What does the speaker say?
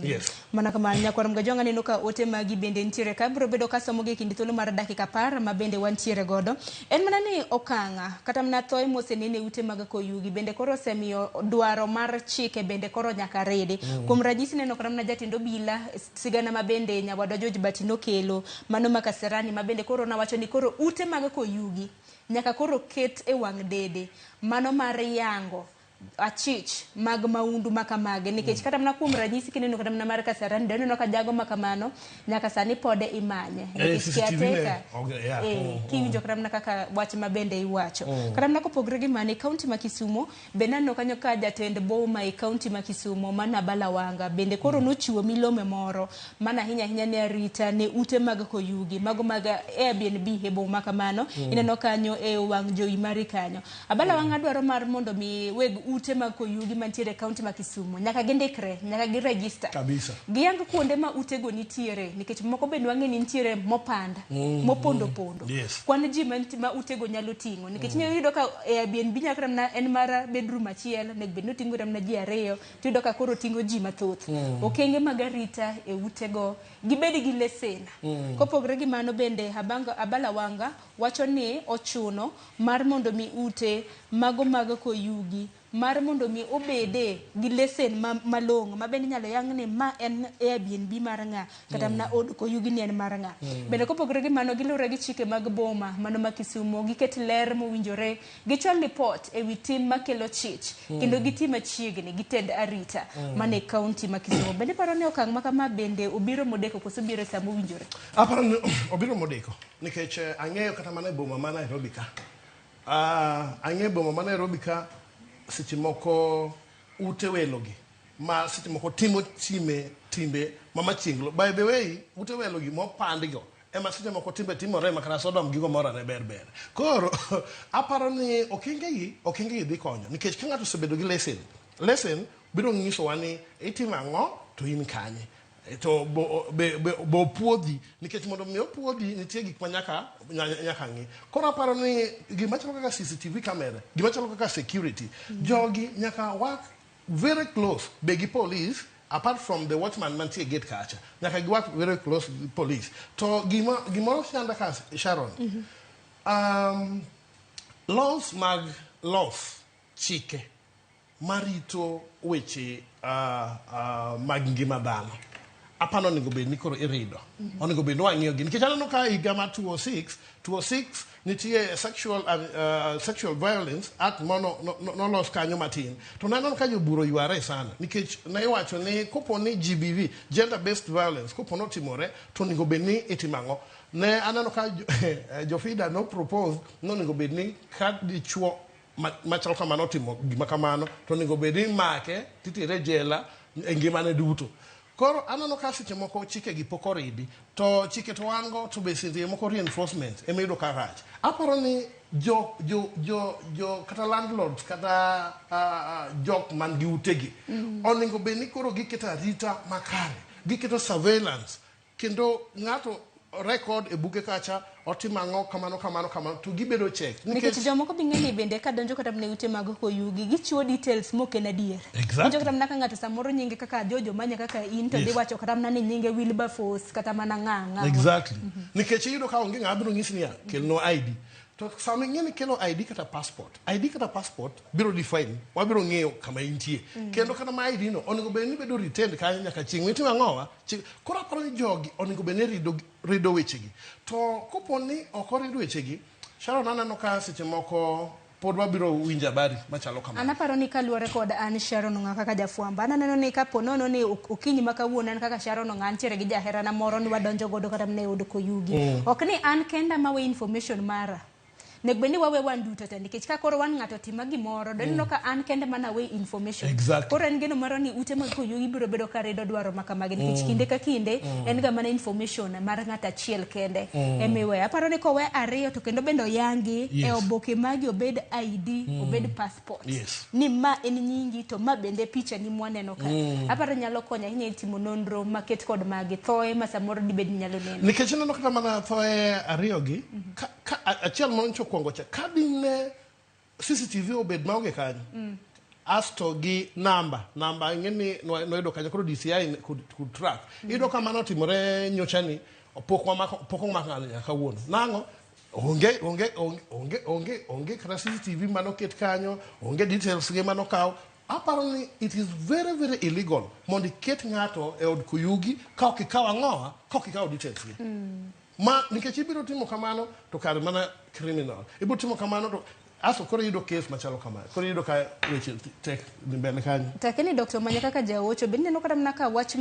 Yes. Mana kamano nyakwar Mgajwang' aneno ka ote magi bende nitiere ka abiro bedo kasomogi e kind thuolo mar dakika 10 ma bende wantiere godo. En mana ni okang' kata mana thoe mosenene e ute mag koyugi bende koro osemiyo dwaro mar chike bende koro nyaka ridi. Kuom ranyisi neno kata mana jatend obila sigana ma bende nyawadwa George Bati nokelo mano ma Kasarani ma bende koro nawacho ni koro ute mag koyugi nyaka koro ket e wang' dede mano mar yango achich mag maundu ma kamagi nikech kata mana kuom ranyisi kineno kata mana mar Kasarani ineno ka jago ma kamano nyaka sani pod imanye nikech CCTV ne caretaker okay, yeah. Kiwinjo kata mana kaka wach ma bende iwacho kata mana kopogre gi mano e kaunti ma Kisumo bende aneno kanyo ka jatend boma e kaunti ma Kisumo mana Abala Wanga bende koro nochiwo milome moro mana ahinya ahinya ne arita ne ute mag koyugi mago mag Airbnb e boma kamano ineno kanyo e wang' jowi mari kanyo Abala Wanga dwaro mar mondo mi weg ute mag koyugi mantiere e kaunti ma Kisumo nyaka gindikre nyaka gi register Kabisa. Giyang kuonde ma utego nitiere nikech moko bende wang'e ni nitiere mopand mopondo pondo. Kwan ji ma utego nyalo ting'o nikech inyalo yudo ka Airbnb nyalo kata mana en mar bedroom achiel onego bed ni oting'o kata mana ji ariyo tiyudo ka koro oting'o ji mathoth. Okenge mag arita e utego gibed gi lesen. Kopogre gi mano bende Abala Wanga wacho ni ochuno mar mondo mi ute mago mag koyugi mar mondo mi obede gi lesen malong'o ma bende inyalo yang ni ma en Airbnb mar ng'a kata mana od koyugi ni en mar ng'a. Bende kopogore gi mano giluwore gi chike mag boma mano ma Kisumo giket ler mowinjore gichwal lipot e wi tim makelo chich kendo giti machiegni gi tend arita man e kaunti ma Kisumo. Bende iparo ni okang' ma kama bende obiro modeko koso obiro e saa mowinjore? Aparo ni obiro modeko nikech ang'eyo kata mana e boma ma Nairobi ka. Ang'eyo boma ma Nairobi ka seche moko ute welo gi ma seche moko timo time timbe ma machienglo. By the way, ute welo gi mopand go ema seche moko timbe timore ma kata Sodom gi Gomora ne ber ber. Koro aparo ni okenge gi okenge gi dhi konyo nikech ka ng'ato osebedo gi lesen, lesen biro nyisowa ni itimo ang'o to in kanye. To bo, be, be, be opuodhi nikech mondo mi opuodhi nitie gik ma nyaka nyaka ng'i. Koro aparo ni gima chalo kaka CCTV camera, gima chalo kaka security, jogi nyaka work very close be gi police apart from the watchman mantie e gate kacha. Nyaka gi work very close gi police. To gima gimoro chanda ka Sharon. Laws mag laws chike marito weche mag ngima dhano apano onego bed ni koro irido onego bed ni wang'iyo gi nikech aneno ka higa mar 2006 2006 nitie sexual violence act mono nolos kanyo matin to naneno ka jobura oyware sana nikech ne iwacho ni kopo ni GBV gender based violence kopo notimore to onego bed ni itimo ang'o ne aneno ka jofida no propose nonego bed ni ka dichuo machal kamano otimo gima kamano to onego bed ni imake titere e jela e ngimane duto. Koro aneno ka seche moko chike gi pok oridi to chike to wan go to be seche moko reinforcement ema iyudo ka rach. Aparo ni jo jo jo jo kata landlords kata jok man gi utegi onego bed ni koro giketo arita makare, giketo surveillance Kendo ng'ato record e buge kacha otimo ang'o kamano kamano kamano to gibedo checked. Nikech jomoko be ing'eni bende ka donjo kata mana e ute mag koyugi gichiwo details mok en adier. Exactly. Winjo kata mana ka ng'ato samoro nyinge kaka Jojo Manya kaka in to dhi wacho kata mana ni nyinge Wilberforce kata mana ng'a ng'a. Exactly. Nikech iyudo ka onge ng'ama biro nyisi niya kelnwa ID. To sama ing'e ni kelo ID kata passport, ID kata passport biro define, wabiro ng'eyo kama intie. Kendo kata ma ID no onego bed ni bedo retained kanyo nyaka chieng' mitimo ang'owa. Koro aparo ni jogi onego bed ni rido, rido wechegi. To kopo ni ok orid wechegi, Sharon aneno ka seche moko pod wabiro winjo habari machalo kama. An aparo ni kaluwore kod an Sharon Ong'a kaka jafwambo, an aneno ni kapo nono ni okinyi ma kawuono an kaka Sharon Ong'a antiere gi jaherana moro ni wadonjo godo kata mana e od Koyugi. Ok ni an kenda ma we information mara. Nego bed ni wawe wan duto te nikech ka koro wan ng'ato otima gimoro do ineno ka an kende mana we information. Koro en geno marwa ni ute mag Koyugi biro bedo ka rido dwaro ma kamagi nikech kinde ka kinde en ga mana information mar ng'ato achiel kende ema iweyo. Aparo ni kowe ariyo to kendo bende oyangi e oboke magi obed ID, obed passport. Ni ma en nyingi to ma bende picha ni mwaneno ka. Aparo nyalo konyo ahinya e timo nonro maket kod magi thoe ma samoro dibed ni nyalo neno. Nikech ineno kata mana thoe ariyo gi, ka achiel moro nyocha okwongo cha, ka dine CCTV obed maonge kanyo, Asto gi namba, namba ing'e ni noyudo kanyo koro DCI could track. Iyudo ka mano otimore nyocha ni pok wamako pok omak ng'ato nyaka kawuono. Nang'o? Onge onge onge onge onge onge kata CCTV manoket kanyo, onge details ge manokaw. Aparo ni it is very very illegal mondo iket ng'ato e od kuyugi ka ok ikawo ang'owa, ka ok ikawo details ge. Ma nikech ibiro timo kamano to kar mana criminal. Ibiro timo kamano to asto koro iyudo case machalo kamae. Koro iyudo ka weche tek dhi mbele kanyo. Takeni Dr. Omanya kaka jaocho, be ineno kata mana ka wach